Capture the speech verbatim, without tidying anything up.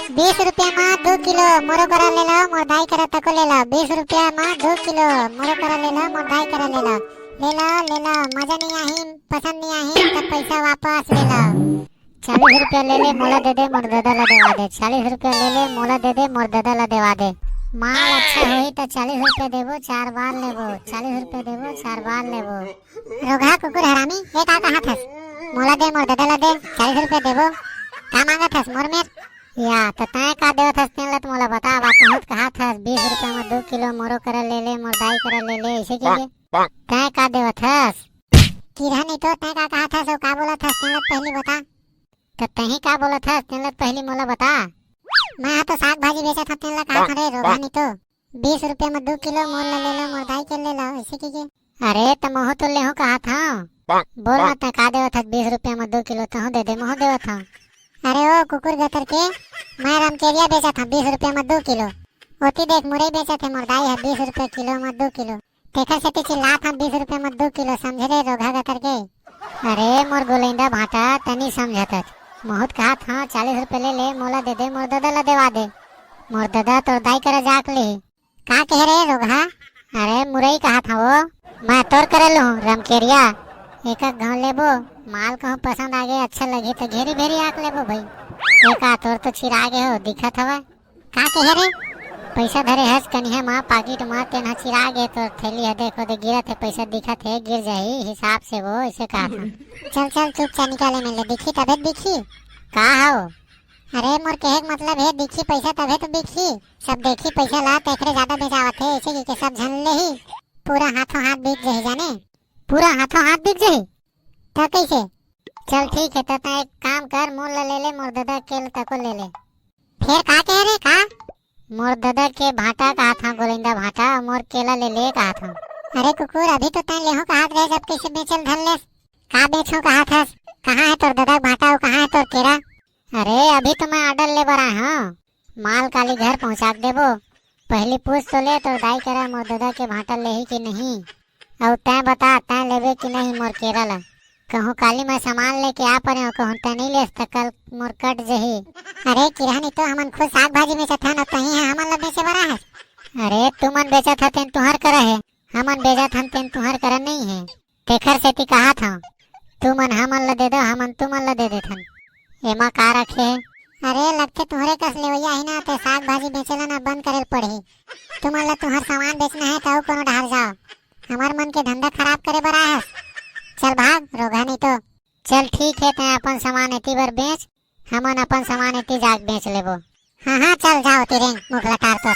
बीस रुपया मा दू किलो मोरो करा ले लो, मोर दाई करा तको ले लो। बीस रुपया मा दू किलो मोरो करा ले लो, मोर दाई करा ले लो। ले लो, ले लो, मजा नहीं आही, पसंद नहीं आही, त पैसा वापस ले लो। चालीस रुपया ले ले, मोला दे दे, मोर ददा ला देवा दे। चालीस रुपया ले ले, मोला दे दे, मोर ददा ला देवा दे। माल अच्छा होही त चालीस रुपया देबो, चार बार लेबो। चालीस रुपया देबो, चार बार लेबो। रोगहा कुकुर हरामी, ए का कहत हस? मोला दे, मोर ददा ला दे, चालीस रुपया देबो। का मांगत हस मोर मेर? या, त तैं का देवत हस तेन ला त मोला बता, बात कहत हस, बीस रुपया म दू किलो मोरो करा ले ले, मोर दाई करा ले ले, ऐसे कहिके। तैं का देवत हस? किरहा नहीं तो, तैं का कहत हस, अउ का बोलत हस, तेन ला पहली बता। त तहीं का बोलत हस, तेन ला पहली मोला बता। मैं हा तो साग भाजी बेचत हंव, तेन ला कहत हंव रे, रोगहा नहीं तो। बीस रुपया म दू किलो मोर ला ले लो, मोर दाई के ले लो, ऐसे कहिके। अरे, त महू तो लेहूं कहत हंव। बोल ना, तैं का देवत हस, बीस रुपया म दू किलो तहूं दे दे, महू देवत हंव। अरे ओ कुकुर गतर के, मैं रमकेरिया बेचत हंव बीस रुपया म दू किलो। ओती देख, मुरई बेचत हे मोर दाई ह बीस रुपया किलो म दू किलो। तेखर सेती चिल्लात हंव बीस रुपया म दू किलो, समझे रे रोगहा गतर के। अरे मोर गोलेंदा भांटा, तनी समझत हस। महूं त कहत हंव, चालीस रुपया ले ले, मोला दे दे, मोर ददा ला देवा दे। मोर ददा तोर दाई करा जाके लिही। का कहे रे रोगहा? अरे मुरई कहत हंव वो। मैं तोर करा लूहूं रमकेरिया। एक एक घांव लेबो, माल कहूं पसंद आगे, अच्छा लगही त घेरी भेरी आके लेबो भई। ए का तोर तो चिरा गे हो, दिखत हवय। का कहे रे? पैसा धरे हस कनिहा म, पाकिट म, तेन ह चिरा गे, तोर थैली ह देखो दे गिरत हे, पैसा दिखत हे, गिर जाही, हिसाब से वो, ऐसे कहत हंव। चल चल, चुपचाप निकाले में ले, दिखही तभे त बिकही। का हव? अरे मोर कहे के मतलब हे, दिखही पैसा तभे तो बिकही। सब देखही पैसा ला, तेखरे जादा बेचावत हे, ऐसे कहिके सब झन लेही। पूरा हाथों हाथ बिक जाही जाने। पूरा हाथों हाथ बिक जाही? त कैसे? चल ठीक हे, त तैं एक काम कर, मोर ला ले ले, मोर ददा के ल तको ले ले। फेर का कहे रे, का? मोर ददा के भांटा कहत हंव, गोलेंदा भांटा, मोर केला ले ले कहत हंव। अरे कुकुर, अभी तो तैं लेहूं कहत रहे, जब कैसे बेचे ल धर लेस? का बेचहूं कहत हस? कहां हे तोर ददा के भांटा अउ कहां हे तोर केरा? अरे, अभी तो मैं order ले बर आए हंव। माल काली घर पहुंचा के देबो। पहली पूछ तो ले, तोर दाई करा मोर ददा के भांटा लेही कि नहीं? अउ तैं बता, तैं लेबे कि नहीं मोर केरा ला? कहूं काली मैं सामान लेके आ परे हंव, कहूं तैं नहीं लेस त कल मोर कट जही। अरे किरहा नहीं तो, हमन खुद साग भाजी बेचत हन, अउ तहीं ह हमन ला बेचे बर आए हस? अरे तुमन बेचत ह तेन तुंहर करा हे, हमन बेचत हन तेन तुंहर करा नहीं हे। तेखर सेती कहत हंव, तुमन हमन ल दे दव, हमन तुमन ल दे देथन। एमा का रखे हे? अरे, लगथे तुंहरे कस लेवइया ही ना, ते साग भाजी बेचे ल ना बंद करे ल पड़ही। तुमन ल तुंहर सामान बेचना हे, त अउ कोनो डहार जाव। हमर मन के धंधा खराब करे बर आए हस? चल भाग, रोगहा नहीं तो। चल ठीक हे, तैं अपन सामान एती बर बेच, हमन अपन सामान एती जाके बेच लेबो। हां, हां, चल जाव, तिरेंग, मुख लटार तोर।